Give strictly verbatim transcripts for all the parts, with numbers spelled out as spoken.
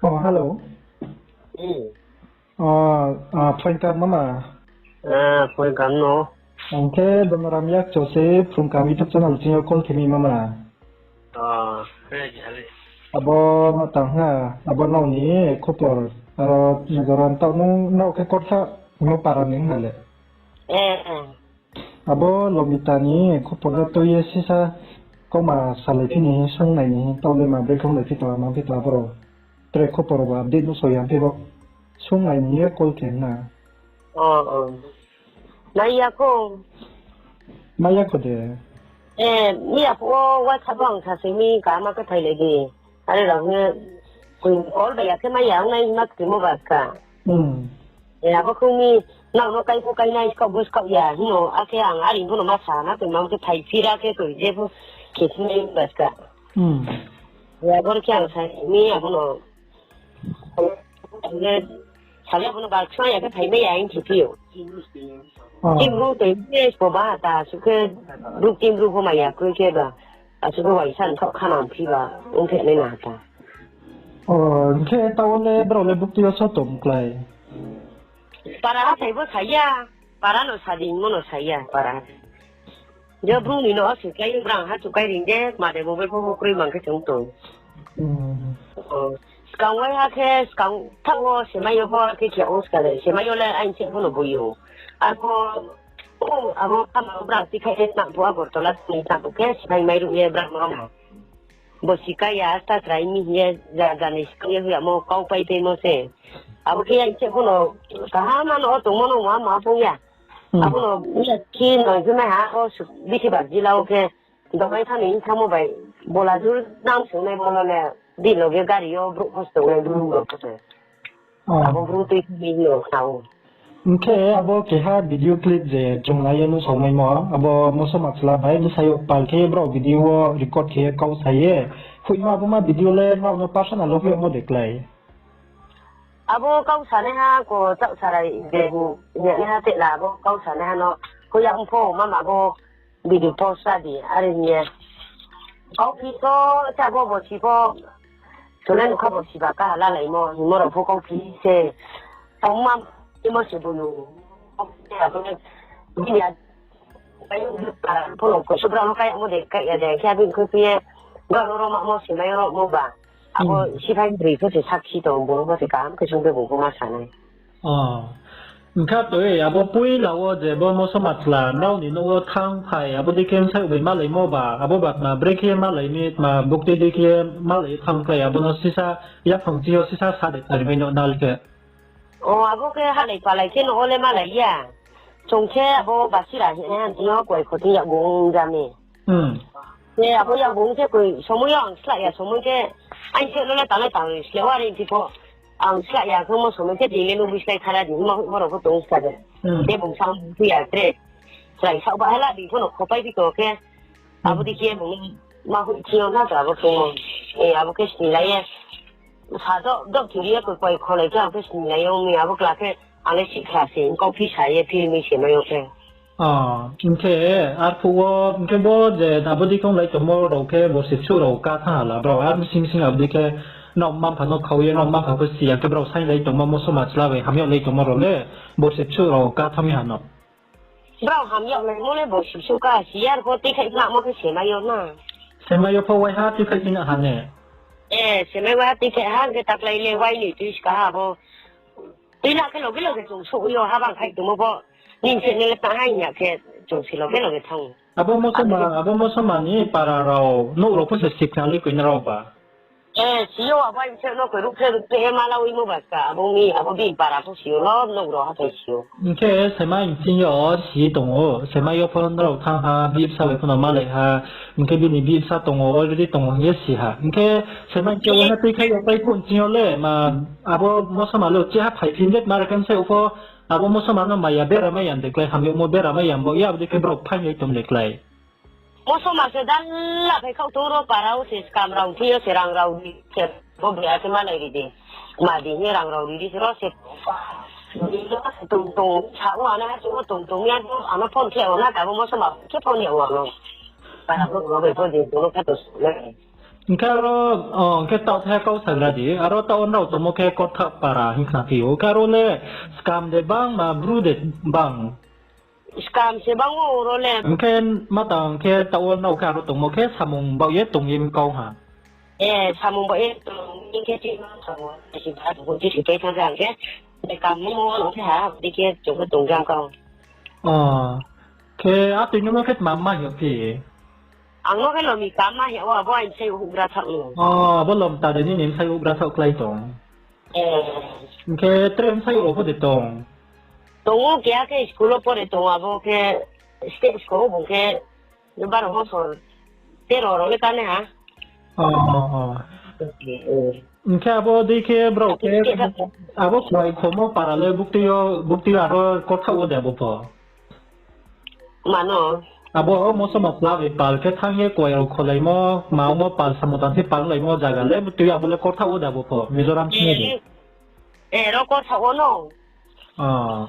Oh, hello. Hmm. Oh, ah, phoing kam mama. Ah, phoing kam no. Ang khe Donoram Yakcho se, Phrung Kam YouTube channel chini yo call khe mi mama. Ah, re, re. Abo no tang ha, abo nrao ni khupor, aro jora tao nung nrao khe korsa, nung para ni hna le. Eh, eh. Abo Lomita ni khupor no tui ye sisa kauma salai phi ni, sung nai ni, tao le ma brekhe lai phi tong, ma phi tong abo rao. Tre khupor rao ba update no soi ya phi bo. Sung nai ni ye call khe na. Oh, oh. Nai ya kho. Nai ya kho de. Eh, mi ya phuh wo WhatsApp wo ang sa se mi ka ma khe phai lai di. Are rao hing ye, koi call bai ya khe mai ya ong nai ma khe mo ba ka. Hmm. Eh, abo khe mi, nrao no kai pho kai nai, skaoh pho skaoh ya, hing no, akhe ang are pho no ma sa na, koi ma khe phai phi ra khe koi, je pho khe phi nai ba ska. Hmm. Eh, abo khe ang sa mi, abo no. Sale abo no ba khe ya khe phai mai ya, hing khe phi ou. Oh. Tin bru toi khe sbo ba ta, su khe bru tin bru pho mai ya, koi khe ba. Asuh khe uaingsa ni khaoh khanang phi ba, ong khe nai na ta. Oh, hing khe tao le brao le bukti yo so tong klái? Para hathái bo sa ya, para no sa di, mo no sa ya, para. Je bru ni no se klái brang ha chu kai ring de, ma de mobile pho kroi mang khe chung tong. Hmm. Oh, skang wai ha khe, skang thaoh wo semai yo pho khe khe ong ska le, semai yo le aini se pho no boi ou. Arpho, oh, abo kama brang tikhaih le tang pho Agartala ni tang pho khe, semai mai ruh ye brang no ma. Bo sikai ya, asta chrai mi hing ye, ja, ja ni sikai ye hoih yamo, kau pai paimo se. Abo khe ya se pho no, kaham ano o tongmo no ma, ma pho ya. Hmm. Abo no, ya, khi no, hing nai ha, o, su, bithi ba jila o khe, dohai thani hing samo bai, bola jur nam sung nai bo no le, di loge gari yo, brouh pho se tongnai, brouh rao pho se. Oh. Abo bru tui tui no sao. Hing khe abo keha video clip je chung nai ye nuhsao maimo, abo Mosoma chla bai bsayouh pal khe brao video wo record khe ye kau sa ye. Hoihma abo ma video le nrao no personal wo hoih yagmo de klái? Abo kau sanaiha ko chaoh sarai je, je naiha tela abo kau sanaiha no hoih ya ong pho mama abo video post ra di, are hing ye. Kauphi to, chá bo bo si pho, chunai nukha bo si ba kaha lalaimo, hingmo rao pho kauphi se. Tongma, hingmo se bo nu. Bini a, pho no koisu brao no kai yamo de, kai ya de, khe bini khe phi ye, brao no romamo se mai romamo ba. Abo siphai broi pho se sakhi tong, bung pho se kaham khe sung khe bung pho ma sa nai. Hing khe toi, abo poila wo je bo Mosoma chla, nrao ni nouh wo thanng phai, abo dei khe bsayouh bai malaimo ba, abo ba tma brekhe malai mi, tma buktui dei khe malai ye thanng klái, abo no sisa, yaphang ching yo sisa sa de tari mai no nal khe. O, abo khe halai palai khe no o le malai ya. Chung khe abo basira hingnai ha ching yo kuai kho thing yakgu ong ja mi. Khe abo yakgu ong khe koi somoi yo ang slái ya, somoi khe aini se no le tanglai tanglai slái wari phi pho. Ang slái ya khe mo somoi khe tini le nung bislái thara di, ma hoihmo rao pho tong ska de. Khe bung sang phi ya tre. Slái saoh ba hala di pho no khopai phi to khe. Abo dei khe bung ma hoih thing yo na to abo khe mo. E, abo khe snilai ye. Sa doh, doh thiri ye koi koi kholai khe ang khe snilai ye ong mi abo kla khe ang le sihkhla se, kauphi sa ye film mi se mai yo khe. Hing khe, arphuh wo, hing khe bo je abo dei khe onglai tongmo rao khe borsi bsuh rao ká thanng ha la brao, ar bsing bsing abo dei khe nrao mma-mpha no khau ye, nrao mma-mpha pho si ya khe brao sainglai tongmo Mosoma chla bai hamyag lai tongmo rao le borsi bsuh rao ká thanng mi ha no. Brao hamyag laimo le borsi bsuh ká si ya, arphuh tuikhaih namo khe semai yo na. Semai yo pho waiha tuikhaih tuina ha ne? E, semai waiha tuikhaih ha khe taklái le wai ni tui ska ha bo. Tuina khe loge loge chung souh yo, ha bang khaih tongmo pho. Nini se ne le tang ha hing ya khe chung se loge loge thanng. Abo Mosoma, abo Mosoma ni para rao, nouh rao pho se sikna le koi nrao ba. E, si yo, abo ai bse no koi ruhphreh ruhphreh ye ma la oimo ba ska, abo mi, abo bini para pho si yo, lo nouh rao ha phai si yo. Hing khe semai nching yo si tong ou, semai yo pho nrao thanng ha, bihih bsa bai pho no malai ha, hing khe bini bihih bsa tong ou, already tong ou hing ye si ha. Hing khe semai khe waiha tuikhaih yo pai phuh nching yo le, ma, abo Mosoma le cheha phai phi de tma rao khe bsayouh pho, abo Mosoma no maya bera mai ya de klái, hamyagmo bera mai ya bo ya, abo dei khe brao phainglai tong de klái. Mosoma se dalla phai khaoh tong ro, para wo se skam rao phi yo se rang rao ri se, bo bre ase malai ri de. Ma di hing ye rang rao ri di se ro se. Tong tong sa o ana ha se o tong tong ya, ano phone khe o na ka bo Mosoma khe phone ya o ano. Para wo ro bai pho di tong no khe to se. Hing khe aro, o, hing khe taoh the kau sagra di, aro taoh wo nrao tongmo khe Korthak para hing khna phi ou. Hing khe aro le skam de bang ma bru de bang? Skam se bang ou ro le. Hing khe ma tang khe taoh wo nrao khe aro tongmo khe samung baoh ye tong ye kau ha. E, samung baoh ye tong ye khe chini samung, chini ba tong, chini pai thanng jang khe, kam mo no khe ha, di khe chung khe tong jang kau. O, khe atoi nung no khe tma ma hing phi? Ang no khe Lomika ma hing ou, abo aini bsayouh houhgra thaoh no. O, abo Lomta de nini bsayouh houhgra thaoh klái tong. E. Hing khe tre bsayouh rao pho de tong? Tong ou, keha khe school wo pore tong, abo khe state school wo bung khe baro bosor tero rao le kanai ha. O, o, o. Hing khe abo dei khe brao khe, abo kuai khomo para le buktui yo, buktui yo aro Korthak wo de abo pho? Mano. Abo o moso ma pla bai pal khe thanng ye kuai rao kholaimo, ma omo pal samung tang khe pal laimo zaga le buktui abo le Korthak wo de abo pho, Mizoram sini de? E, ro Korthak wo no. O.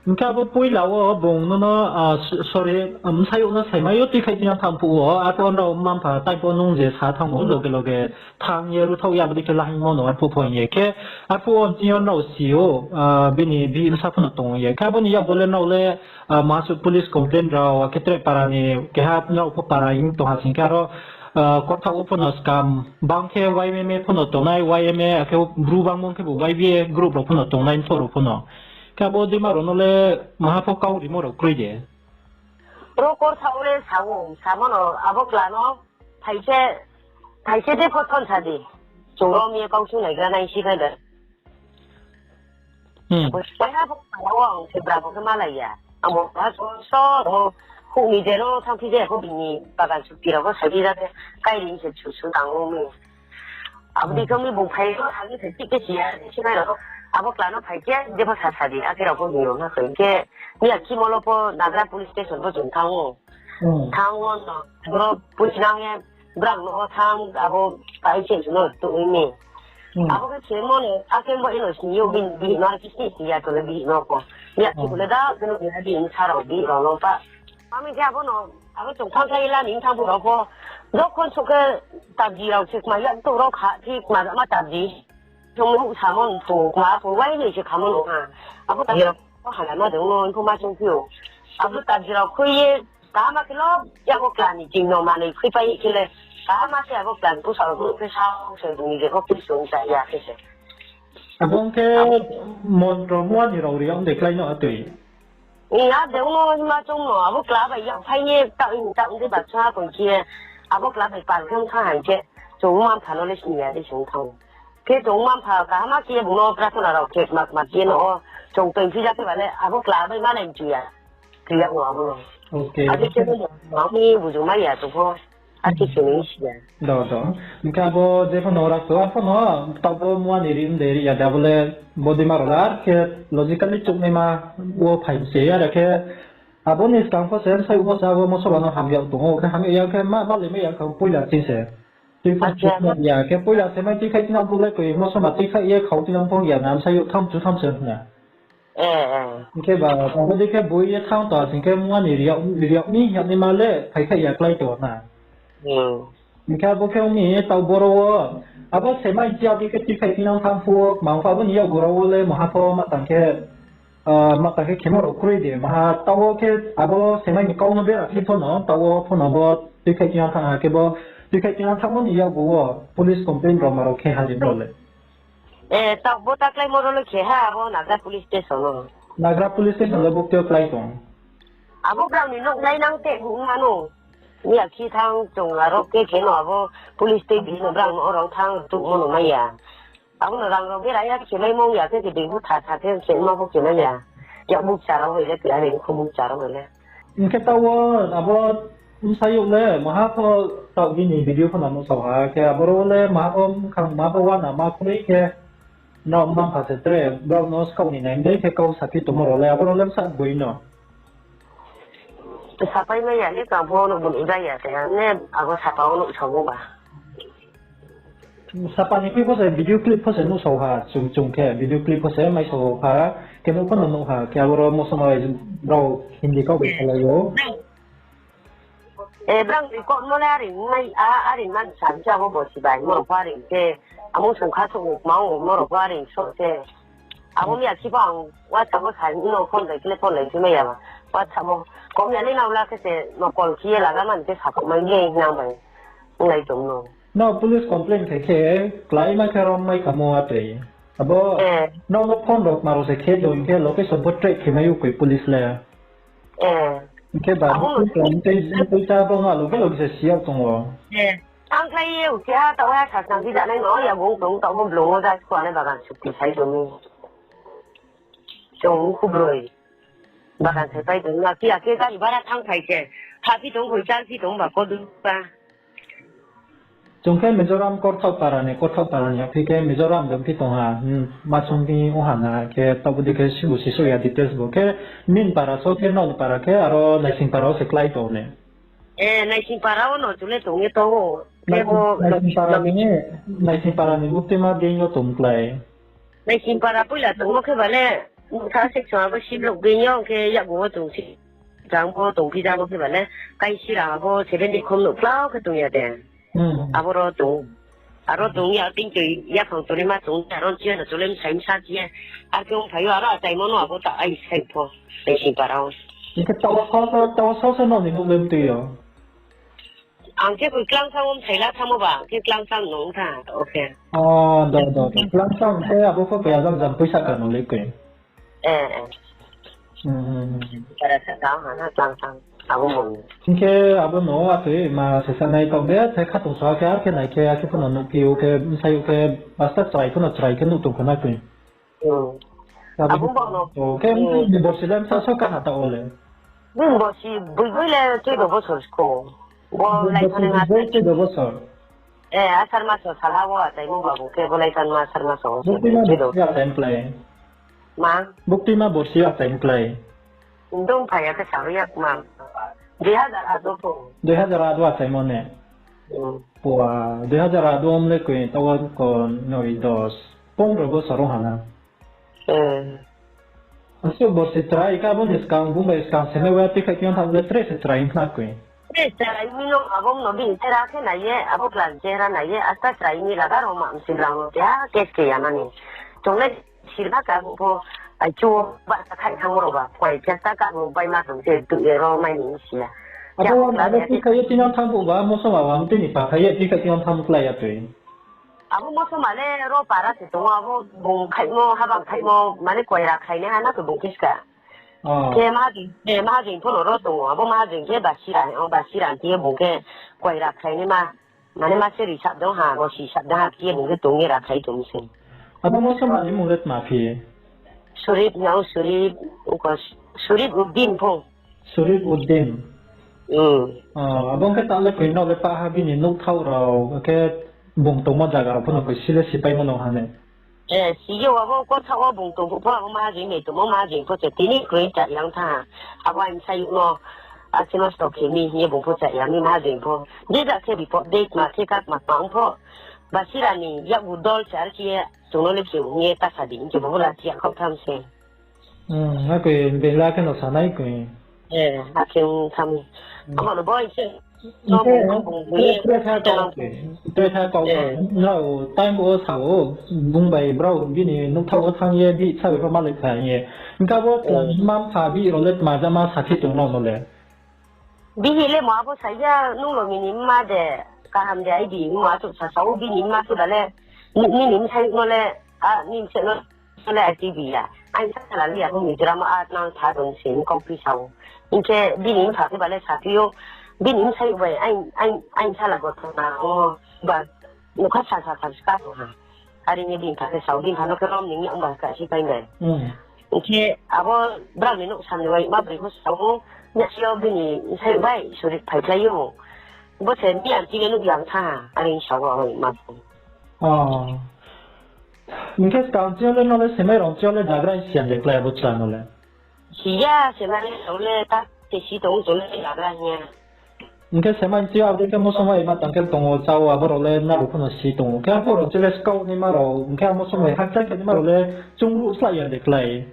Hing khe abo poila wo bung nono, sorry, bsayouh no saimai yo tuikhaih tinang thanng phuh wo, arphuh nrao mma-mpha tai pho nung je sa thanng ou, loge loge thanng ye ruthaoh ye abo dei khe lahingmo no arphuh pho hing ye khe, arphuh wo chini yo nrao si ou, bini bihih bsa pho no tong ye. Khe abo ni yakgu le nrao le, masu police complaint rao, akhe tre para ni keha nrao pho para hing tong ha sing khe aro, Korthak wo pho no skam bang khe Y M A pho no tongnai, Y M A, akhe bru bangmo khebu Y B A group rao pho no tongnai, mthoh rao pho no. Khe abo deima rao no le maha pho kau rimo rao kroi de? Ro Korthak wo le sa ou, samo no abo kla no, thai se, thai se de pho thon sa di. Chung rom ye kau sung naigra nai si phai de. Waiha pho kha wo ang se bra bo khe malai ya. Amo ha so so ro houh ni je ro thanngphi je pho bini bagan suti rao pho sai di ja khe kairi se su su tang ou mi. Abo dei khe mi bung phai ro, abo ni phai tik khe si ya, si mai ro. Abo kla no phai khe, je pho sa sa di, akhe rao pho bini rao na khe. Khe, mi ya khimo lo pho Nagra police station pho chung thanng ou. Thanng wo no, bro, pusinang ye, brang no thanng, abo, pai se no, tu mi. Abo khe se mo no, akhe bo ino sini yo bini, bini no, kisi si ya to le bini no pho. Mi ya khimo le da, bini, bini, bini sa rao, bini rao no pa. Mami khe abo no, abo chung thanng khe la ni thanng phu rao pho. Jokhon souh khe tabji rao se kma yak to rao kha, thi kma ma tabji. Chung houh samo phu, kma phu, wai ni se khamo no ha. Abo tabji rao pho hala ma dong no, pho ma chung phi ou. Abo tabji rao khui ye, kaham khe lo, ya bo kla ni ching no manoi khui pai khe le, kaham se abo kla ni pusa rao khe sa, se ni je pho khui sung sa ya khe se. Abo khe montro mua ni rao ri ang de klái no atoi. Ing a de no hima chung no, abo kla bai yak phai ye, ta ing ta ing de ba cha koi khe, abo kla bai pal khe tha hai khe, chung mma-mpha no le sini ya de chung thang. Khe chung mma-mpha kaham khe bung no prathona rao khe kma kma khe no, chung tong phi ja khe ba le, abo kla bai ma nai mchu ya. Khe ya no abo no. Abo khe no, ma mi buju ma ya chung pho. Akhe se ni si ya. Do, do. Hing khe abo je pho no ora so, arphuh no, taoh bo mua ni ri de ri ya de, abo le body ma rao le, ar khe logically chouhnaima wo phai se ya, are khe, abo ni skang pho se, sai pho se, abo moso ba no hamya tong ou, khe hamya ya khe, ma, ma le mai ya khe, poila ching se. Tui pho se ya, khe poila se mai tui khai tinang phuh le koi, moso ma tui khai ye khau tinang phuh ya, na, sai yo tham chu tham se na. Hing khe ba, abo dei khe boi ye thanng tong sing khe mua ni ri yag, ri yag mi hing yag naima le, phai khai ya klái tong na. Hing khe abo khe ong mi, taoh boro wo, abo se mai chi abo dei khe tui khai tinang thanng phuh, mang pho abo ni yakgu rao wo le, maha pho ma tang khe, ma tang khe khemo rao kroi de, maha taoh wo khe abo se mai ni kau no bera phi pho no, taoh wo pho no bo tui khai tinang thanng ha khe bo, tui khai tinang thanngmo ni yakgu wo, police complaint rao ma rao khe ha de bro le. E, taoh bo ta kláimo rao le khe ha, abo Nagra police station no. Nagra police station le bo khe klái tong. Abo brang ni nouh nai nang te bu ma no. Ni ya khi thanng chung aro khe khe no abo police te bi no brang no rao thanng tuh mo no mai ya. Abo no rang rao bera ya khe mai mong ya khe khe dei bu tha tha khe khe ma bo khe mai ya. Ya bu kcha rao bai le khe ya ni khu bu kcha rao bai le. Hing khe taoh wo abo bsayouh le maha pho taoh bini video pho no nuhsao ha, khe aboro le maha pho mkhang maha pho uana ma khui khe nrao mma-mpha se tre brao no skaoh ni nai dei khe kau saphi tongmo rao le aboro le bsa boi no. Sapai mai ya le kang pho no bung ja ya se ha, ne abo sapa wo nuhsao ba. Sapa ni khui pho se video clip pho se nuhsao ha, chung chung khe video clip pho se maisao ha, khe nuh pho no nuh ha, khe aboro moso ma bai brao Hindi kau bai salai ou. E, brang ni kotmo le aring mai, a, aring man sa, sa bo bo si bai, mo pho aring se, amo sung kha sung ma o, mo pho aring so se. Abo mi akhi pho ang WhatsApp wo sa, no phone lai khe le phone lai khe mai ya ba. WhatsApp wo, kom ya ni nao la khe se, no call khe ye laga man khe sa kho mai ye nang bai. Nai tong no. No police complaint khe khe, klái ma khe rom mai kamo atei. Abo, Eh. no no phone rok ma rok se khe do, hing khe location pho track khe mai u koi police le. Eh. Hing khe ba, Abo bo no khe klái tei, tei ta bo no alo khe lo khe se siya tong o. Eh. Ang klái ye u khe ha, tau ha sa sa bi da nai no, ya gong tong, tau bo blong o da, kho ne bagan sukti sai tong. Chung kubroi. Bagan thai pai tong na, phi akhe gari bara thang phai se. Ha phi tong, hoi chal phi tong ba, kodu ba. Chung khe Mizoram Korthok para ni, Korthok para ni, phi khe Mizoram dong phi tong ha, hmm, ma chung ni o ha na, khe tabo di khe sibu sisu ya details bo. Khe min para so khe, nol para khe, aro Naising para o se klái tong ne. Eh, Naising para o no chule tong ye tong o. Khe Naising, bo Naising para ni, Naising para ni buktima dei yo tong klái. Naising para poila tongmo khe bale, motha section abo siblok bini yo khe yakgu wo tong si. Jang pho tong phi jamo khe bale, kai sira abo seven day khom no klau khe tong ya de. Hmm. Abo ro tong. Aro tong ya tin tui yaphang tongri ma tong, aro chi na tole msai msa chi ya. Ar khe ong phai yo aro achaimo no abo ta ai sai pho. Naising para o. Hing khe tawa so, tawa so se no ni nuh le mtui yo. Ang khe koi Klangsang wo msai la thamo ba, ang khe Klangsang no ong tha, okay. Oh, do, do, do. Klangsang khe abo pho kaya jang jang poisa ka no le koi. Eh, eh. Hmm, hmm, hmm. Para sa ka ha na Klangsang. Abo mo. Hing khe abo no atui ma se sa nai tong de, se khatung sa khe, ar khe nai khe, ar khe pho no nuh phi o khe, msai o khe, basta chrai pho no chrai khe nuh tong kho na koi. Hmm. Abo bo no. O, khe, hmm, borsi le msa so ka ha ta o le. Bini borsi bui bui le choudo bosor kho. Bo lai thani ma choudo bosor. Eh, asar maso salha wo achaimo babu khe bo lai thani ma asar maso. Buktima borsi achai mklai. Ma? Buktima borsi achai mklai. Dong phai ya khe sabai ya kma. Dui hazar aat wo pho. Dui hazar aat wo achaimo ne. Hmm. Pua, dui hazar aat wo mle koi tawa ko noi dos. Pondro bosor o hana. Eh. Asuh borsi chrai khe abo ni skang, bung bai skang se ne wa tikha khe thanng le tre se chrai khna koi. Tre chrai mi no abo no bini chera khe nai ye, abo class jera nai ye, asta chrai mi laga rao ma msi blang no keha case khe ya mani. Chung le sirba ka bo pho, ai chu ba sa khai thang ro ba, koi khe ta ka bo bai ma tong se tu ye ro mai ni si ya. Abo abo tikha ye tinang thang bo ba, moso ma wa mtui ni pa khai ye tikha tinang thang klái ya tui. Abo moso ma le ro para se tong o, abo bung khaimo, habang khaimo, mane koira khainai ha na khe bung khe ska. Oh. Khe maha jing, khe maha jing pho no ro tong o, abo maha jing khe basira, o basira khe bung khe koira khainai ma, mane ma se ri sap dong ha, bo si sap dong ha, khe bung khe tong ye ra khai tong se. Abo moso ma ni mung le tma phi? Surip, nao Surip, uko Surip Uddin pho. Surip Uddin. Hmm. Ah, abo khe ta le koi no le pa ha bini nouhthao rao, khe bung tongmo zaga rao pho no koi si le sipaimo no ha ne. Eh, si yo abo kotha wo bung tong pho abo maha jing ni tongmo maha jing pho se tini kroi cha yang tha. Abo ai msai no, a, se nosto khe mi hing ye bung pho cha yang mi maha jing pho. Je ja khe bipod de kma khe ka kma kma ong pho. Basira ni yakgu dol se ar khe ye, chung no le khe ong ye ta sa di hing khe bo la khe ya khau tham se. Hmm, akhe bela khe no sanai koi. Eh, akhe ong tham. Hmm. Abo no boi se. Tre, tre, tre tha kau, tre tha kau. Eh. Nrao time bo sa o, bung bai brao bini nouhthao wo thanng ye, bihih sa bai pho malai kha ye. Hing khe abo, eh, tma mpha bihih rao le tma jama sa khe tong nrao no le. Bihih le mo abo sa ya, nung lo mini mma de, kaham de, ai di, mo achouh sa sa o, bini mma khe ba le, ni, nini bsai no le, a, ni bsai no le, a, T V ya. Aini sala le ya, bo Mizoram a nang tha dong se, ni kong phi sa o. Hing khe bini mpha khe ba le sa phi o, bini bsai bai, aini, aini, aini sala gothona o, ba, nokha sa sa sa ska tong ha. Are ni bini pha khe sao, bini pha no khe rom ni ong ba ka si pai nai. Hmm. Hing khe abo brao ni nouh sam ni bai ma broi pho sao, ya si yo bini sai bai suri phai khlai ou. Bo se ni ang chini nouh yang tha, are ni sao abo ma. Oh. Hing khe skang chini le no le semai rong chini le jagra siyan de klái abo chla no le. Siya, semai rong le ta te si tong tong le jagra hing ya. Hing khe semai chi abo khe moso mai ma tang khe tong o, chá o, abo rao le nrao pho no si tong o. Khe abo rao chile skau ni ma rao, hing khe amo somoi hakchak khe ni ma rao le chung ruh slái ya de klái.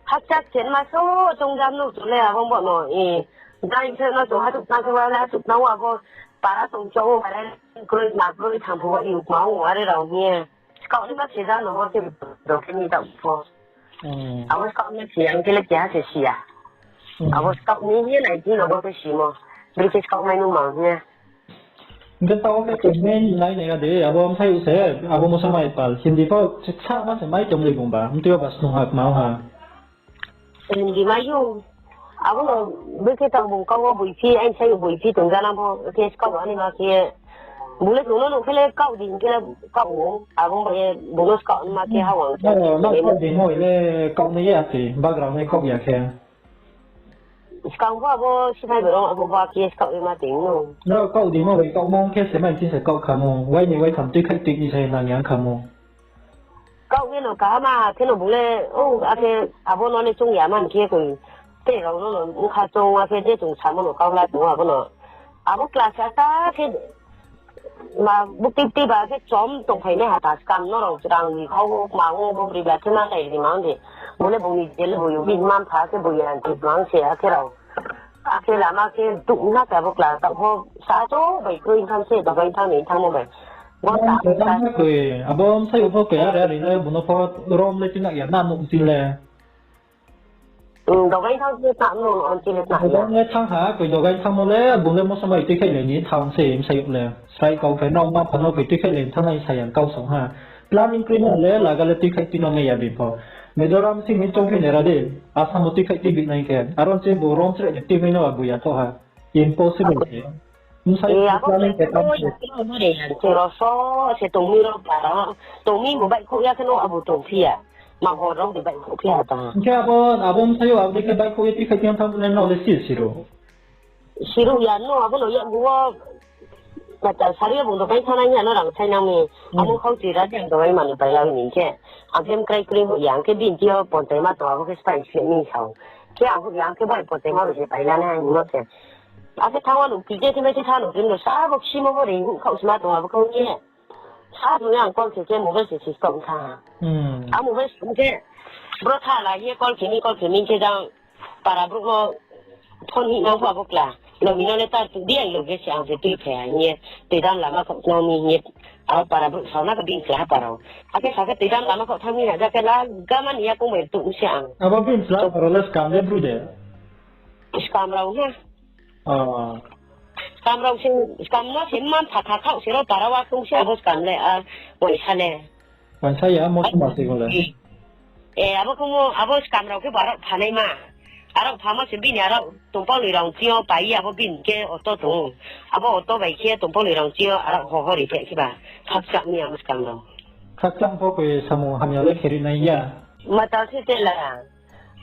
Hakchak khe ma so chung jam no chung le abo bo no, e, Jang se no chung hatuh tang khe wa le hatuh tang wa bo para tong chong wo bare kroi ma kroi thang pho wa iu ma wo are rao hing ye. Skaoh ni ma se ja no bo khe rao khe ni ta pho. Hmm. Abo skaoh ni si ya, hing khe le keha se si ya. Hmm. Abo skaoh ni hing ye nai di no bo khe simo. Bri khe skaoh mai nung ma hing ye. Hing khe taoh khe comment lai nai ya de, abo msai se, abo mosa mai pal. Hindi pho sa ma se mai tong le bung ba. Mtui ba snung ha, kma ha. Hindi mai yo. Abo no bikhe tang bung kau wo boiphi, aini sai boiphi tong jana bo, khe skaoh ani ma khe. Bung le chung no nuh khe le kaoh di, hing khe le kaoh ou. Abo bai ye bung no skaoh ma khe ha wang. Oh, na kaoh di mo le kaoh nai ya se, background nai kaoh ya khe. Skang pho abo siphai bai rao abo ba khe skaoh ye ma tong no. Nrao kaoh di mo bai kaoh mo khe se mai chi se kaoh kha mo. Wai ni wai tham tui khai tui ni sai nang yang kha mo. Kaoh ye no kaham a khe no bung le, o, akhe abo no le chung ya man khe koi. Tei rao no no bkha chung akhe je chung samo no kau la tong abo no. Abo class asa khe ma bukti bukti ba khe chom tongphai nai ha ta skam no rao rang ri khau ma wo bo bri ba khe ma nai ri mang de. Bo le bung ni je le bo yo bi man pha khe bo ya ti mang se akhe rao. Akhe lama khe duh na khe abo class taoh pho sa cho bai kroi thang se, dobai thang ni thangmo bai. Bo ta khe ta khe abo msai pho khe are are le bung no pho rom le tina ya na nuh tin le. Dobai thang se ta no on ti le ta ya. Dobai le thang ha, koi dobai thangmo le, bung le mosa mai tui khai le ni thang se, msai le. Srai kau khe nrao ma pha no koi tui khai le thang nai sa ya kau song ha. Planning kroi no le, laga le tui khai tui no nai ya bi pho. Mizoram sing ni chong khe nera de, Assam wo tui khai tui bi nai khe. Aro se bo rom srai tui mai no abo ya tho ha. Impossible khe. Msai planning khe tam se. Ching rao so se tongmi rao para, tongmi bo baihkhouh ya khe no abo tongphi ya. Ma hor rao de baihkhouh phi ya ta. Hing khe abo, abo msai yo abo dei khe baihkhouh ye tui khai tui thang le nrao le si si ro. Siruh ya no, abo no yakgu wo, mata sari yo bung dobai thanngnai hing ya no rang sai nang mi. Abo khau tui ra de ang dobai manoi pai la ni khe. Ang khe mkrai kroi hoih ya, ang khe bini thing yo pontai ma tong, abo khe spai sleh ni sao. Khe ang hoih ya, ang khe bai pontai ma rao se pai la nai hing no se. Akhe thang wa no kije khe mai khe thang no khe no sa bo ksimo bo ri khaoh sima tong abo khe ye. Sa tong ye ang call khe khe mobile se switch off tha. A mobile khe bro tha la ye call khe ni call khe ni khe jang para brouh no phone hih nang pho abo kla. Logi no le ta tu di ang loge se ang se tui phai ha hing ye. Tui dam lama khaoh nang mi hing ye. Aro para brouh sao na khe bini kla ha para o. Akhe sa khe tui dam lama khaoh thanng mi ha ja khe la gama ni ya kong bai tuh se ang. Abo bini kla para le skam le bru de. Skam rao ha. Skam rao se, skam no se man pha kha khaoh se rao para wa kong se abo skam le, a, uaingsa le. Uaingsa ya, mosoma se kong le. E, abo khe mo, abo skam rao khe bo arao phanai ma. Arao phamo se bini arao tongpao ni rao ching yo pai ye abo bini khe auto tong ou. Abo auto bai khe tongpao ni rao ching yo arao hoho ri phai khe ba. Khakchang mi abo skam rao. Khakchang pho koi samung hamya le khe ri nai ya. Mata se te la.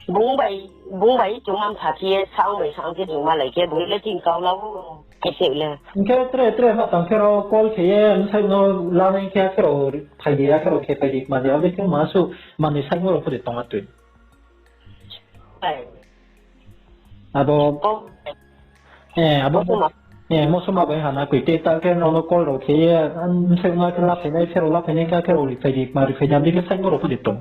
Bung bai, bung bai chung man pha khe ye, saong bai saong khe chung malai khe, bung le ching kau la ou, khe se le. Hing khe tre, tre ma tang khe rao call khe ye, bsai no lanai khe, khe rao phai di, khe rao khe phai di, mani abo khe ma suh, mani saimo rao pho de tong atoi. Abo, e, abo, e, mosoma bai ha na koi te ta khe rao no call rao khe ye, bsai no khe la phai nai, khe rao la phai nai khe, khe rao ri phai di, ma ri phai di, abo khe saimo rao pho de tong.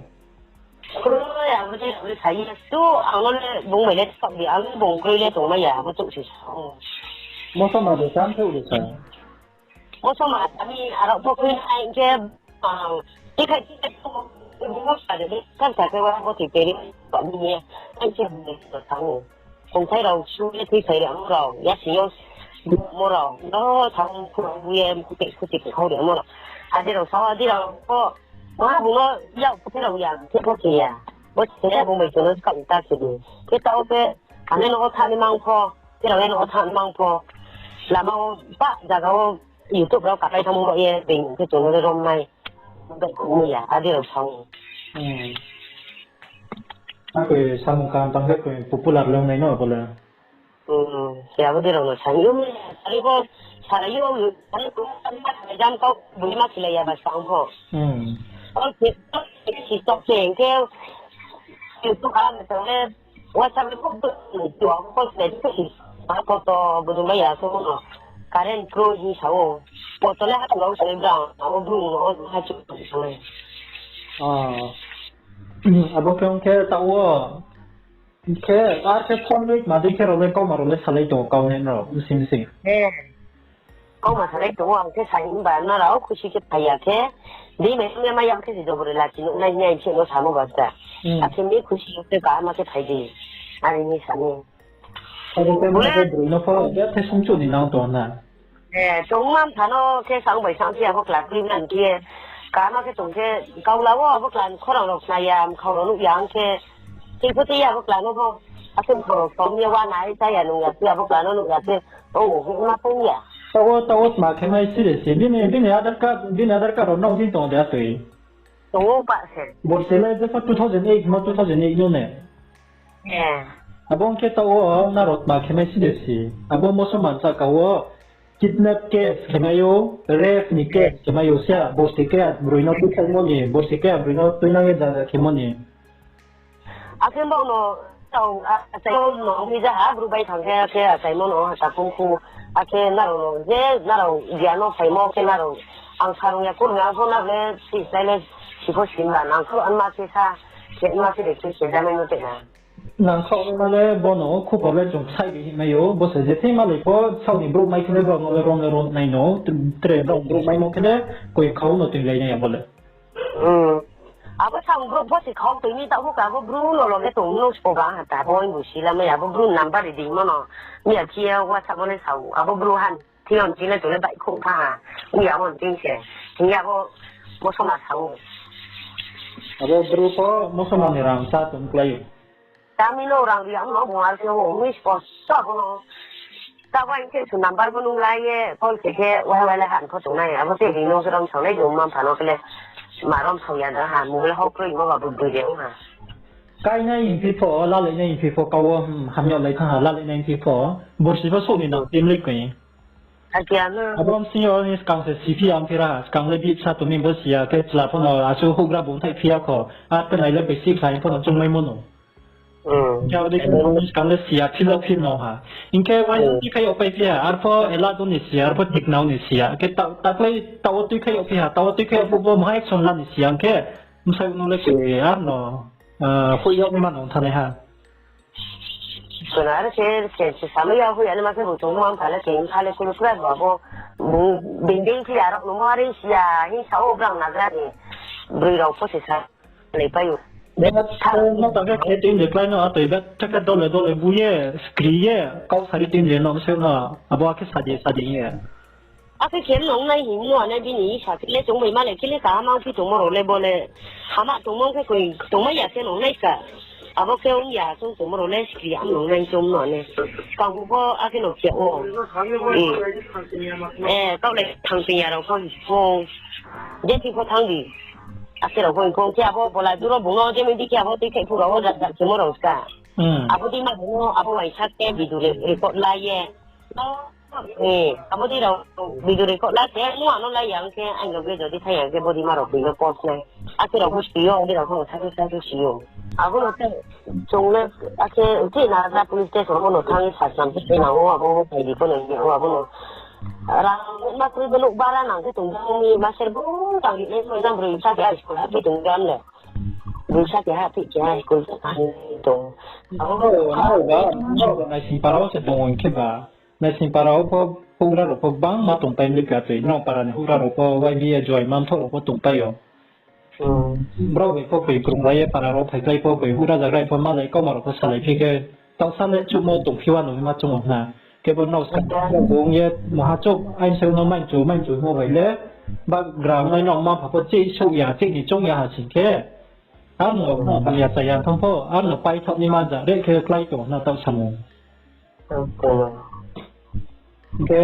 Kroi, abo de, abo de sa ye, tu, ang no le bung bai le stop di, ang le bung kroi le tongmai ya, abo chouh se sa. Mosoma de sa, ang khe ule sa. Mosoma sami, arao pho kroi nai, hing khe, ang, tikhai, tikhai, bung sa de, kan sa khe wa, bo thoi peri, ba mi ye, ang khe bung sa ni. Kongthai rao su ye thui phai rimo rao, yasing yo mo rao, no thang khurang bu ye, khuti, khuti khau rimo rao. Adi rao sa, adi rao pho, ma bung no yak khuti rao ya, khe pho khe ya. Bo se bung bai chung no skang ta se di. Khe taoh khe, ane no thanng ni mang pho, khe rao no thanng ni mang pho. Lama wo, ba, zaga wo, YouTube rao kapai thang bo ye, being khe chung no le rom nai. Bai khe ya, adi rao sa. Akhe samung kaham tang khe popular le ong nai no, bo le. Se abo de rao no sa yo, sari bo, sara yo, jam kau, bui ma khilai ya ba sa ang pho. Khe, khe, si tok se, khe, YouTube a, WhatsApp le kok, tu ang kok se, ma koto, budung ba ya, so no. Current pro hi sa o. Koto le ha tu rao se, bra, abo bru no, ha chu, sa le. Abo khe ong khe ta wo. Khe, ar khe phone bai ma dei khe rao le kauma rao le salai tong ou, kau ne rao, bsing bsing. Kauma salai tong ou, ang khe sai himba nrao khusi khe phai ya khe. Dei mai ya khe se jobori lachi nuh nai hing ye ang khe no samo basta. Akhe mi khusi khe kaham khe phai di. Are hing ye sa mi. Abo khe broi no pho, ya the sungchu ni nang tong na. Tongma mtha no khe sang bai sang khe abo kla kroi na hing khe. Kaham khe tong khe, kaula wo abo kla ni khorang rao khna ya, mkhau rao nuh ya hing khe. Tei pho tei ya abo kla no pho. Akhe mkhau rao som ye wa nai, chá ya nung ya khe abo kla no nuh ya khe. O, ma tong ya. Taoh wo, taoh wo tma khe mai si de si. Bini, bini Aadhaar card, bini Aadhaar card rao nrao dei tong de atoi. Tong ou pa se. Borsi le jepho two thousand eight mo two thousand eight no ne. Abo ong khe taoh wo nrao tma khe mai si de si. Abo Musalman sahka wo kidnap case khe mai ou, rape ni case khe mai ou sia, borsi khe broi no tuikhaimo ni, borsi khe broi no tuinang ye jaga khemo ni. Akhe bo no tao, achaimo no ongphi ja ha, bru bai thanng khe, akhe achaimo no ha takhum khu, akhe nrao no, je nrao giyan no phaimo khe nrao, ang sarung ya kurunga pho nrao le, si slái le, si pho si ba, nangkhruh anma khe sa, khe anma khe de khe se jamai no tei na. Nangkhruh anma le bo no khupor le chung sai ri hing mai ou, bo se je thing malai pho, saoh ni brouh mai khe le brao no le rom le rom nai no, tre brao brouh maimo khe le, koi khau no toilai nai abo le. Abo saoh brouh pho se khau toi mi taoh pho ka, abo bru no lo le tong no sbo ba ha ta, bo bo si la mai, abo bru number ri di mo no, mi ya khe ye WhatsApp wo le sao, abo bru han, thing yo ching le chung le baihkhouh thanng ha, mi ya wo ching se, hing ye abo, bo soma sao. Abo bru pho Musalman ni rang chá tong klái ou. Tami no rang ri ang no bung ar khe o, ongmi sbo, ta bo no. Ta bai khe su number bo nung lai ye, call khe khe, wai wai le han pho tongnai, abo se ri no rom sao nai, jong ma pha no khe le, ma rom sao ya da ha, mobile hok kroi mo ba bui de ong ha. Kainai hingphi pho, lalainai hingphi pho, kau wo, hmm, hamya lai thanng ha, lalainai hingphi pho, borsi pho souh ni nang tim le koi. Abo bsing yo ni skang se siphi ang phi ra ha, skang le bihbsa tong mi bo si ya, khe chla pho no asuh houhgra bung thaih phi ya kho, ar khe nai le bai si khlai pho no chungmaimo no. Khe abo dei khe skang le si ya, phil o phil no ha. Hing khe uaisa tuikhai yagpai phi ha, arpho Ela do ni si ya, arpho Tiknao ni si ya. Khe ta-, taklai taoh wo tuikhai yagphi ha, taoh wo tuikhai yag phuh bo mha action la ni si ya, hing khe bsai no le koi ar no, hoih yag ma no thanngnai ha. Sona are khe, khe se samai ya hoih ya le ma khe bung tongmo ang pha le khe, pha le kulu kra ba bo, bung being being khe ya rao no mo are si ya, hing sa o brang nagra ni, broi rao pho se sa. Nai pai ou. Be, no ta khe khe tin de klái no, atoi be, ta khe dole dole bu ye, skri ye, kau sari tin de no, se no, abo akhe sa di, sa di ye. Akhe khe nung nai hing no, ane bini sa khe le chung bai ma le, khe le kaham ang phi tongmo rao le bo le, hama tongmo khe koi, tongmai ya khe nung nai sa. Abo khe ong ya, chung tongmo rao le, skri ang nung nai chung no, ane. Kau bu pho, akhe no khe o. E, kau le thang tin ya rao pho, pho. Je ti pho thang di. Ake rao bo hing khe abo bola duro bung no je mi di khe abo tui khe phu rao ja ja khemo rao ska. Abo di ma bung no abo waisa khe video re-, record la ye. E, abo di rao video record la khe, mo ano la ya ang khe, ang no video di thai ya khe, bo di ma rao bung no post nai. Ake rao bo si yo, ang di rao bo sa sa si yo. Abo no khe, chung le, ake, ti na ra police station bo no thang sa sam ti na o, abo bo phai di bo no, o abo no. Rang ma kroi bo nouh bara nang khe tong jang mi ma ser bo tang ri nai, exam broi sa khe high school ha phi tong jang le. Broi sa khe ha phi khe high school tong. Abo no, no ba, no ba naising para wo se tong hing khe ba. Naising para wo pho, houhgra rao pho bangma tongpai mi kha tui. Nrao para ni houhgra rao pho, Y B A joy mamthoh rao pho tongpai ou. Brao bai pho koi krunglai ye para rao phaikhlai pho koi houhgra zagra pho malai kauma rao pho salai phi khe taohsa le chuhmo tongphi wa no hima chung ou na. Khe bo nrao ska bung ye maha chouh aini se no mainchu mainchu himo bai le bagra nai nrao ma pha pho chih souh ya chih ni choung ya ha sing khe. Ar no, no, hamya chaya thanng pho, ar no paithaoh ni ma ja re khe klái tong na taoh samung. Khe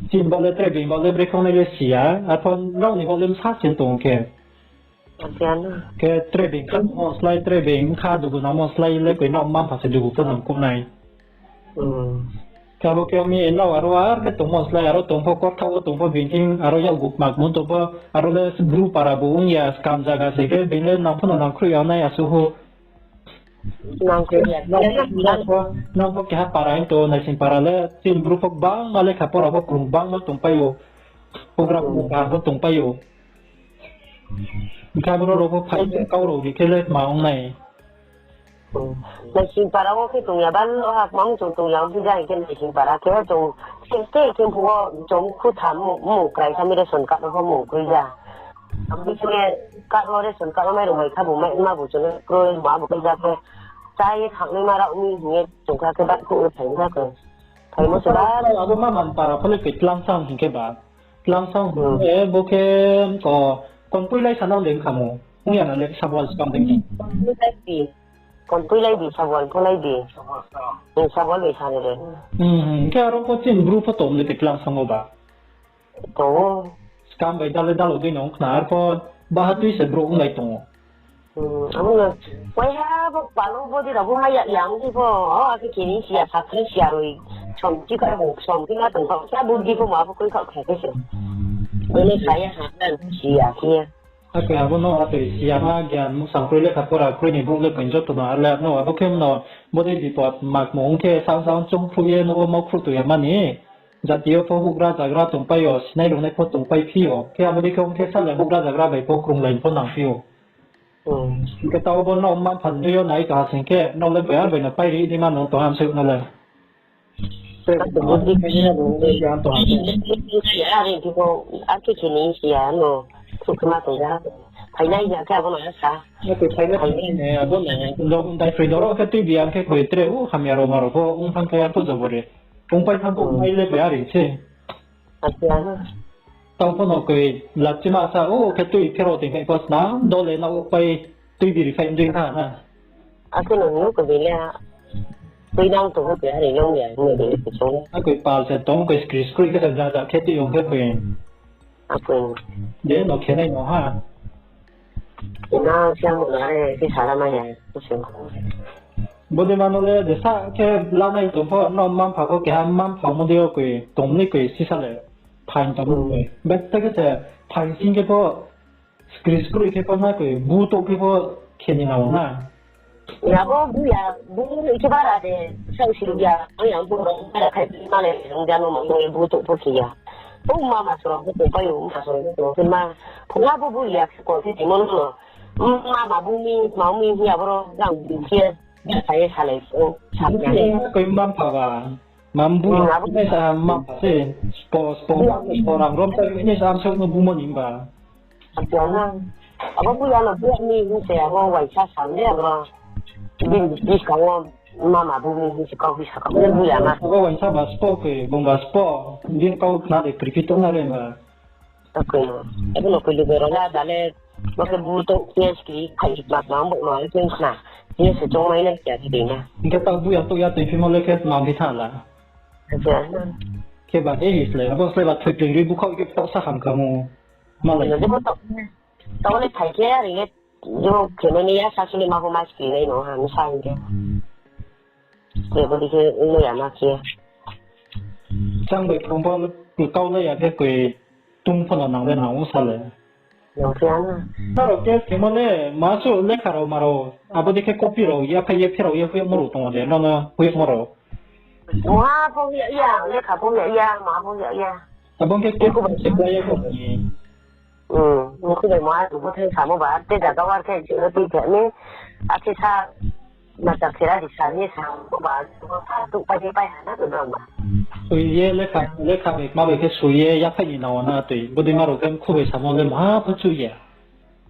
chini baoh le tre being baoh le brekhe ong nai le si ya, arpho nrao ni baoh le bsa se tong khe. Khe tre being kha mo slái, tre being kha dugu nangmo slái le koi nrao mma mpha se dugu pho nang kuh nai. Khe abo khe mi nrao aro ar khe tongmo slái aro tong pho, korthaoh wo tong pho, being thing aro yakgu kma kmo tong pho, aro le bru para bo ong ya, skam zaga se khe being le nang pho no nangkhruh ya nai asuh hou. Nang pho keha para hing tong, naising para le chini bru pho gbangma lekha pora pho krung gbangma tongpai ou. Program pho kaham pho tongpai ou. Hing khe abo rao pho phai khe kau rao ri khe le tma ong nai. Naising para wo khe tong ya, balo ha kmang chung tong ya, ong khe ja hing khe Naising para khe chung sixty khe phuh wo chung khu tham mung krai sa mi ration card no pho mung kroi ja. Abo khe card wo ration card wo mairung mai kha bu mai ma bu chung kroi ma bu kroi ja khe. Chá ye thanng nai ma rao mi hing ye chung kha khe baihkhouh ye phai ja khe. Phaimo se ba. Abo ma man para pho le khe Tlangsang hing khe ba. Tlangsang hing khe bo khe, o, konpoi lai sa nang de kha mo. Ong ya na le sabal skang de. Konpoi lai di, sabal pho lai di. Sabal bai sa de. Khe aro pho chini bru pho tong de khe Tlangsang o ba. Tong ou. Skang bai dale dalo dei no khna arpho baha tui se brouh onglai tong ou. Abo no, waiha bo palo body rao bo mai ya yang di pho, o, akhe khe ni si ya, sakri si ya roi, som chi ka bo, som khe ma tong kha, sa body pho ma bo koi kha kha khe se. Bo no sa ya ha, si ya khe. Akhe abo no atoi si ya ma, gyan mung sang kroi lekha pora kroi ni brouh le koi joto no, ale no, abo khe no, body bipot makmo ong khe, sang sang chung phruh ye no, mo phruh tong ya mani. Jati yo pho houhgra zagra tongpai yo, sinai rungnai pho tongpai phi yo. Khe abo dei khe ong khe sale houhgra zagra bai pho krunglai pho nang phi yo. Hing khe taoh bo nrao mma mpha ni yo nai tong ha sing khe, nrao le bai ar bai no pai ri di ma nung tong ha msai no le. Akhe khe ni si ya no, khruh khe ma tong ya. Phainai ya khe abo no sa. Akhe phainai, phainai, abo no, dai phroi doro khe tuibi ya khe koi tre, o, hamya rao ma rao pho ong thanng khe ya pho jobori. Ongpai thanng khe ongpai le bai ari se. Tang pho no koi lachima sa, o, khe tui pherao tong khe pho snam dole na o pai tuibi ri phai mdui tha na. Akhe no hing no koi le, tui nang tong khe ari nang ya, hing de khe chung. Akoi pal se tong, koi skri skroi khe ja ja khe tui ong khe koi. Akoi. De no khe nai no ha. Na siang na re, khe sala ma ya, khe se. Body ma no le, de sa khe lanai tong pho, no mma mpha pho keha mma mpha mo de o koi, tong ni koi sisa le. Phaing tong ni koi. Bethai khe se, phaing sing khe pho, skri skroi khe pho na koi, bu touh khe pho khe ni nang na. Abo bu ya, bu ni khe bara de, sa siruh ya, ang yang bu rong bara khai ma le, rong ja no ma bu touh pho khe ya. O mama sorok pho tongpai ou, mama sorok pho tong khe ma, phungha bo bu ya, khe kon khe tongmo no. Mama bu mi, ma mi hing ya boro, rang bu khe, ya sa ye salai ou, sa ya. Koi mma mpha ba. Mam bu ya, abo nai sa mam se, spo, spo, spo rang rom ta nai sa am sok no bumo ni ba. Abo bu ya no bu ya ni hing se abo waisa sa le abo. Bini buskang wo mama bu mi hing se kau phi sa kau le bu ya ma. Abo waisa ba spo khe, bung ba spo, bini kau khna de kriphi tong na re ba. Abo no koi lugo rao la dale, bo khe bu touh khe skri khai ma ma bo no khe khna. Khe se chongmai nai khe khe na. Hing khe ta bu ya touh ya tei phimo le khe ma phi tha la. Khe ba, e, slai, abo slai ba thoi tei ri bukhaoh khe taoh sa ham kha mo. Malai. Taoh le phai khe, are khe, yo, khe nai ya, sa sini ma pho ma skri nai no, ha, mi sa hing khe. Khe bo di khe, no ya ma khe. Chang bai khong pho, kau le ya khe koi, tung pho no nang le nang o sa le. Nang khe ano. Nrao khe khemo le, ma su lekha rao ma rao, abo dei khe copy rao, ya phai ye pherao ye hoihmo rao tong de, no no, hoihmo rao. Ma pho ya ya, lekha pho ya ya, ma pho ya ya. Abo khe copy se khlai ya kho ni. Nukhu bai mo a, nukhu thai samo ba, te jaga war khe, chino tui khe ni, akhe sa, ma chak sera di sa ni sa, ba, tuh pai pai ha na, tuh ba. Sui ye lekha, lekha bai, ma bai khe sui ye, yaphai ni nao na tui, body ma rao khe mkhu bai samo le ma pho chu ye.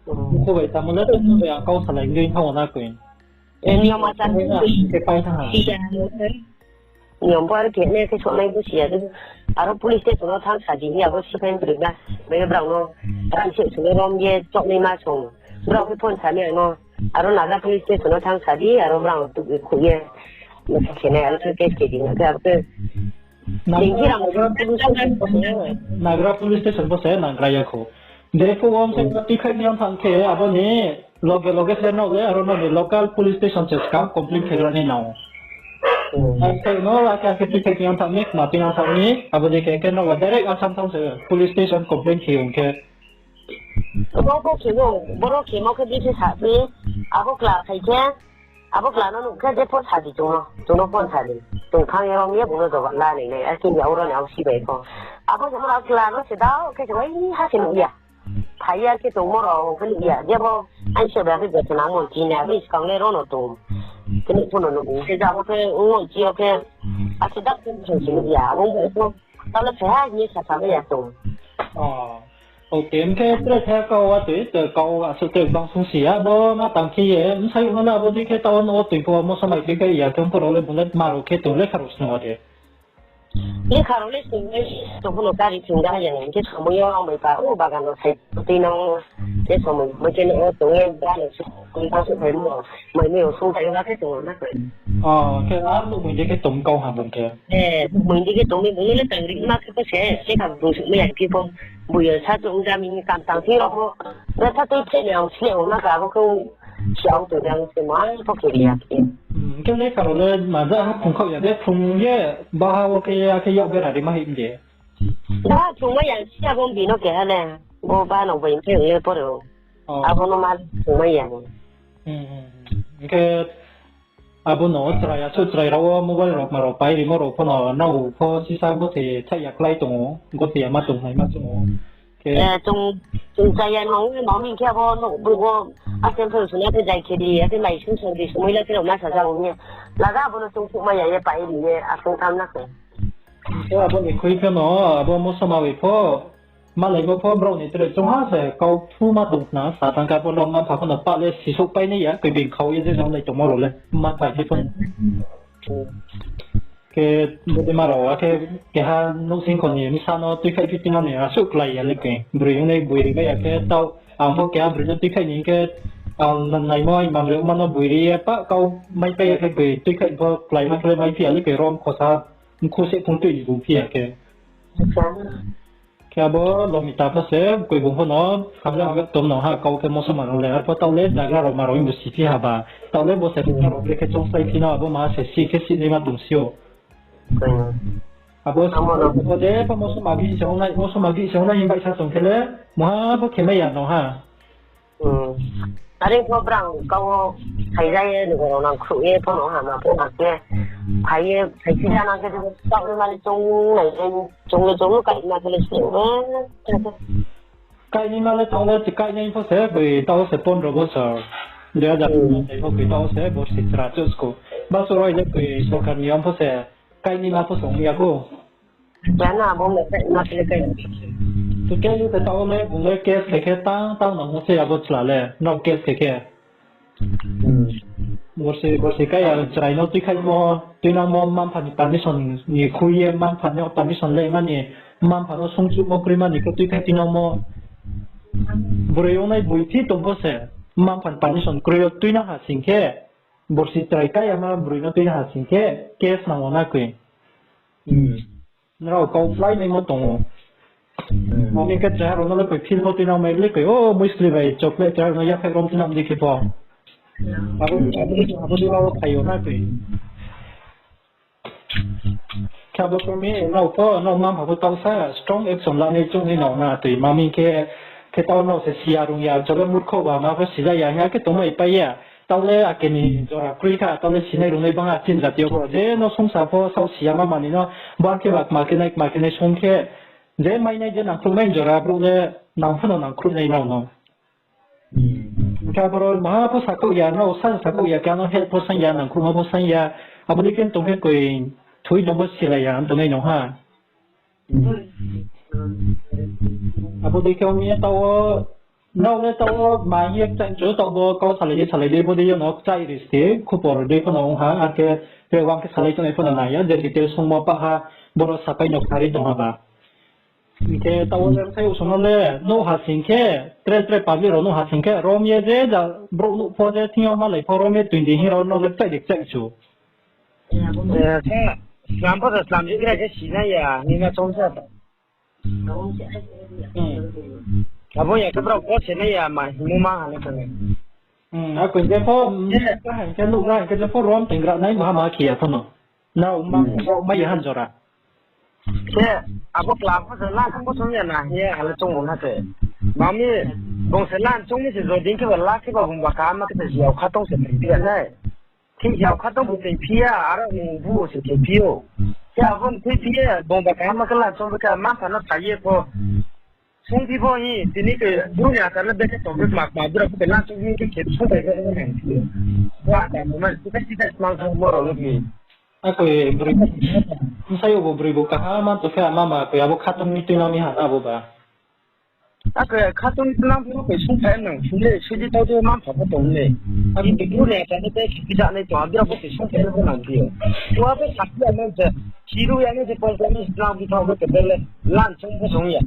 Mkhu bai samo le, tuh bai ang kau salai ni thao na koi. E, niyom achar khe pai tha ha. Niyom bo aro khe ne khe sonai bo siya de. Aro police station no thang sa di, abo siphai bri ba. Bai brao no, ran se sung rom ye, choknai ma sung. Brao khe phone sa mi ano. Aro Nagra police station no thang sa di, aro brao tu khu ye. Khe ne, aro khe case khe di, khe aro khe Nagra police station bo se nangra ya kho. Jepho wam se tui khai ni ang thang khe, abo ni loge loge se no le, aro no ni local police station se skang complaint khe gra ni nao. Ang se no la khe tui khai ni ang thang ni, ma phi ang thang ni, abo ni khe khe no direct Assam thang se police station complaint khe ong khe. Bo bo khe no, boro khe mo khe bisi sa phi, abo kla khai khe, Abo kla no nuh khe je phone sa di chung no, chung no phone sa di. Chung thang ye rom ye bung no jobab la nai nai, akhe ya uro ni abo sibai pho. Abo jemon abo kla no se dao khe se waiha se nuh ya. Phai ya khe tongmo rao khe nuh ya. Je bo aini se ba khe je se nang mon chini, abo skang le ro no tong. Khe nuh pho no nuh, khe jabo khe ong no chi yo khe, ake dak khe bsai se nuh ya, abo bai pho, tale phai ha hing ye sa sa ya tong. O, okay, hing khe tre khe kau wa tui, te kau asuh tre bang sung si ya, bo ma tang khe ye, bsai no le abo dei khe taoh no tui pho, moso mai tui khe ya, khe pho rao le bung le ma rao khe tong le kha rao sung wa de. Lekha rao le sing ye, tong pho no kari thing da ya, hing khe somoi yo ang bai pa, o bagan rao sai tui nang, khe somoi, mai khe no o tong ye, ba no sung, tang suh phai mo, mai mi o sung phai yo ba khe tong na khe. O, khe ar nuhmoi dei khe tong kau ha bung khe. E, nuhmoi dei khe tong mi, bung le tang ri ma khe pho se, se kha bung suh mai ya khe pho, bung yo sa chung ja mi kam tang thing rao pho, na sa tui khe ni ang si ya o na khe abo khe, si ang tong yang se ma pho khe ri ya khe. Hmm, khe lekha rao le ma ja ha phung khaoh ya de, phung ye, ba ha wo khe ya khe yak bera ri ma hing de. Ba phung mai ya si abo bino keha le. Bo ba no bai khe ye pore o. O. Abo no ma phung mai ya. Hmm, hmm, hmm. Hing khe abo no chrai asuh chrai rao wo mobile rao ma rao pai rimo rao pho no nrao pho sisa gothe chai ya klái tong ou, gothe ya ma tong nai ma tong ou. Khe, e, chung, chung chai ya nang ma mi khe abo no bung bo, ake pho sung ya khe jai khe ri ya khe lai sung sung di sung mai la khe rao ma sa ja o ye. Laga abo no chung phuh mai ya ye pai ri ye asung tham na khe. Khe abo ni khui khe no, abo moso ma bai pho, malaimo pho brao ni tre chung ha se kau thu ma tong khna sa tang khe abo no ma pha pho no pa le sisouh pai nai ya, koi bini khau ye je nang nai tongmo rao le ma pai phi pho no. Khe bodei ma rao, akhe keha nouhsing kho ni bsa no tuikhaih phi tini ni asuh klái ya le khe. Broi ong nai boi ri mai ya khe taoh, ang pho keha broi no tuikhaih ni khe, ang naimo imang le ma no boi ri ye pa kau mai pai ya khe boi tuikhaih pho klái ma khe le mai phi ya le khe rom khosa, mkhu se phung tui ni bung phi ya khe. Khe abo Lomita pho se, koi bung pho no, hamya hamya tom no ha, kau khe moso ma rao le, arpho taoh le jagra rao ma rao hing bo si phi ha ba, taoh le bo se rao le khe choungslái phi no, abo ma se si khe si nai ma tong si ou. Abo si, abo de pho moso ma bi se ong nai, moso ma bi se ong nai hing bai sa tong khe le, mungha pho khe mai ya no ha. Are pho brang kau wo phai ja ye, loge rao nang khruh ye pho no ha ma pho ha khe. Phai ye, phai phi ja nang khe, taoh le ma le choung nai le, choung le choung no kaih ma khe le se, e, kaih nai ma le taoh le, kaih nai pho se, boi taoh se pondro bosor. Dui hajar pondro pho boi taoh se, borsi chra chouh skou. Ba soroi le boi sorkar ni yom pho se, kaih nai ma pho song ya khou. Jana, bo le kaih ma khe le kaih. To khe le taoh le, bung le case khe khe tang, tang nang mo se abo chla le, nrao case khe khe. Borsi, borsi kai ya chrai no tuikhaimo, tuinangmo, mma-mpha ni permission ni khui ye, mma-mpha ni permission le mani, mma-mpha no sungchuhmo kroi mani khe tuikhai tuinangmo. Broi ongnai boi phi tong pho se, mma-mpha ni permission kroi yo tuinang ha sing khe, borsi chrai kai ya ma broi no tuinang ha sing khe, case nang wo na koi. Nrao kau plái naimo tong ou. Mami khe chrai rao no le koi feel pho tuinang mai le koi, o, muisli bai chocolate chrai rao no yaphaih rom tuinang di khe pho. Abo, abo, abo di rao phai yo na koi. Khe abo khe mi, nrao pho, nrao mma-mpha pho taoh sa strong action lanai choung ni nrao na tui. Mami khe, khe taoh nrao se si ya rung ya, jobe murkho ba ma pho si la ya, hing ya khe tongmai pai ya. Taoh le ake ni jora kroi kha, taoh le sinai rungnai bang a chini jati yo pho. Je no sungsa pho saoh si ya ma mani no, bang khe ba kma khe nai, kma khe nai sung khe, je mai nai je nangkhruh nai jora brouh le nang pho no nangkhruh nai nrao no. Hing khe aboro maha pho sakhouh ya, nrao sa sakhouh ya, khe ano help pho saing ya, nangkhruhma pho saing ya. Abo dei khe tong khe koi thui no bo silai ya, tong nai no ha. Abo dei khe ong ye taoh wo, nrao le taoh wo ma hing ye kchaih chu, taoh bo kau salai ye salai dei, bo dei yo no kchaih ri se, khupor dei pho no ong ha, akhe tre wang khe salai tongnai pho no nai ya, je detail sungmo pah ha, boro sapai no khnari tong ha ba. Hing khe taoh wo le bsai uso no le, nouh ha sing khe, tre tre public rao nouh ha sing khe, rom ye je ja brouh nuh pho je thing yo malai pho rom ye twenty hing rao no le kchaih de kchaih chu. Slam pho to slam je khe sinai ya, hing na choung sa. Abo ya khe brao ko se nai ya ma hingmo ma ha le khe. Akoi je pho, kaham khe nuh ra hing khe je pho rom tengra nai ma ma khe ya pho no. Nrao ma, nrao ma ya han jora. Khe, abo kla pho se la khe bo song ya na hing ye ha le choung bo na khe. Mami, bung se la choung mi se jodi khe ba la khe ba bung ba kaham ma khe se si yao kha tong se tong phi ya nai. Khe si yao kha tong bu tong phi ya, aro ni bu se tong phi ou. Khe abo ni thui phi ye, bung ba kaham ma khe la choung bo khe ma sa no sa ye pho. Sungphi pho hi, tini ke bru ni achar le beke tong khe kma kma bura phu ke na chung hi ke khe sung bai khe nang. Bo achar mo man, tu ke si ke smang thang mo rao le phi. Akoi broi, bsai yo bo broi bo kaha man to khe ama ma koi abo khatong ni tuinang ni ha abo ba. Akoi khatong ni tuinang phi koi sung phai nang, sung le, sidi tau de man pha pho tong le. Abi bru ni achar le beke phi ja nai to, abi abo ke sung phai nang phi yo. Bo abo sakhi ya nang je, siru ya nang je, pon pon ni tuinang phi thang bo ke bele, lan chung pho sung ya.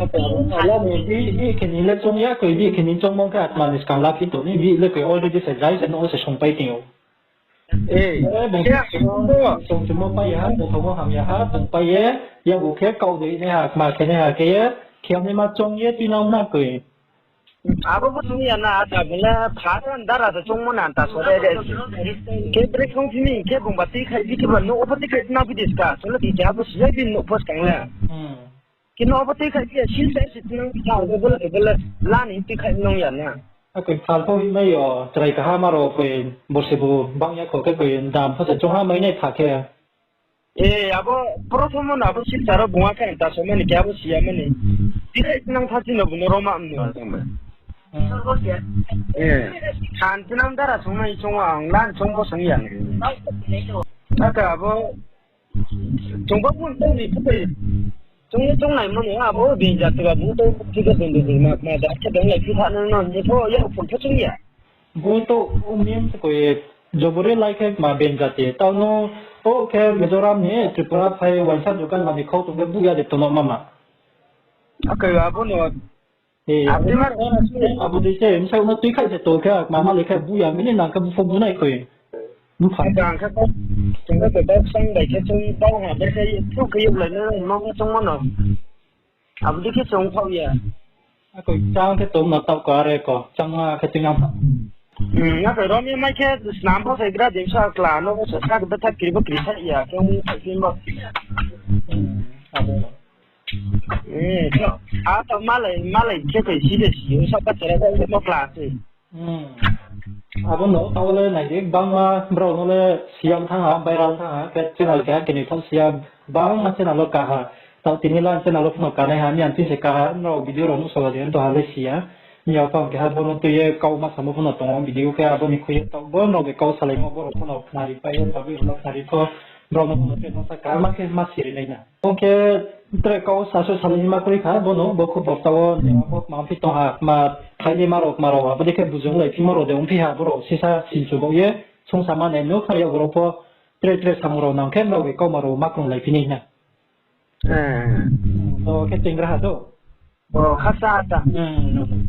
Akoi abo, ala ni bi, bi khe ni le chung ya, koi bi khe ni chung mong khe atma ni skang la phi to ni, bi le koi already se jai se no se sung pai ting yo. Eh, bung tongchimo pai ya ha, bung tongmo hamya ha, bung pai ye, yakgu khe kau dei nai ha, kma khe nai ha khe ye, khe ni ma chong ye tuinang na koi. Abo bo chung ya na, ata bung le pha ta dara se chungmo na ta so de de. Khe bre khong sini, khe bung ba tui khai, bi khe ba no, obo tui khai na bi diska, so le bi khe abo si ya bi no pho skang le. Khe no abo tui khai phi ya, sil bai se tinang phi tha, bo le, bo le, la ni tui khai nong ya na. Akoi phal pho himai yo, chrai kaha ma rao koi, borsi bu bang ya kho khe koi, dam pho se chungha mai nai pha khe. Eh, abo, prothom no abo sil charo bung a khe ta so mani khe abo si ya mani. Tui khai tinang pha chini bung no roma mni. Eh, han tinang dara sung nai chung ang, lan chung bo sung ya na. Ata abo, Chung ba bung tong ni phutai. Chung ni chung nai mani abo bini jati ba bung tong phutai ka bung bung ma ma da khe dong lai phi tha nang no ni pho ya phun pho chung ya. Bung to uni koi jobori lai khe ma bini jati. Tao no o khe Mizoram ni Tripura phai waisa dukan mani khau tong khe bu ya de tono mama. Akai abo no Eh, abo dei se, bsai no tui khai se tong khe, ma ma le khe bu ya mini nang khe bu pho bu nai koi. Mpha. Ang khe kau, chung khe bebak sang bai khe chung bau ha, bai khe thuk khe yuk lai nai, ma ma chung ma no. Abo dei khe chung phau ya. Akoi chang khe tong no tau ko are ko, chang ma khe tui nang pha. Hmm, akoi rom ye mai khe snam pho sai gra dei sa kla no, sa sa khe betha kri bo kri sa ya, khe ong sai khe bo. Hmm, abo. Eh, to, a to malai, malai khe koi si de si, sa ka chara ko mo class e. Hmm. Abo no, tao le nai di, bangma brao no le siyam thang ha, viral thang ha, khe channel keha keni thang siyam, bangma channel wo ka ha. Tao tini lan channel wo phano ka nai ha, ni ang tin se ka ha, nrao video rao no sala di, to ha le siya. Ni ya phang keha bo no tui ye kau ma samo phano tong o video khe abo ni khui ye tao bo no be kau salaimo bo rao phano khnari pai ye, abo no khnari pho, brao no phano tre no sa ka ma khe ma siri nai na. Ong khe tre kau sasu salai ni ma kroi kha, bo no, bo khobor tao, ni ma bo kma phi tong ha, kma thaini ma rao, kma rao, abo dei khe bujung lai phimo rao de ong phi ha, bo rao sisa sinchu bao ye, sungsa ma nai no kha ya, bo rao pho tre tre samung rao nang khe, nrao bai kauma rao ma krung lai phi ni na. Eh. O khe chengra ha do. Bo khasa ta. Hmm.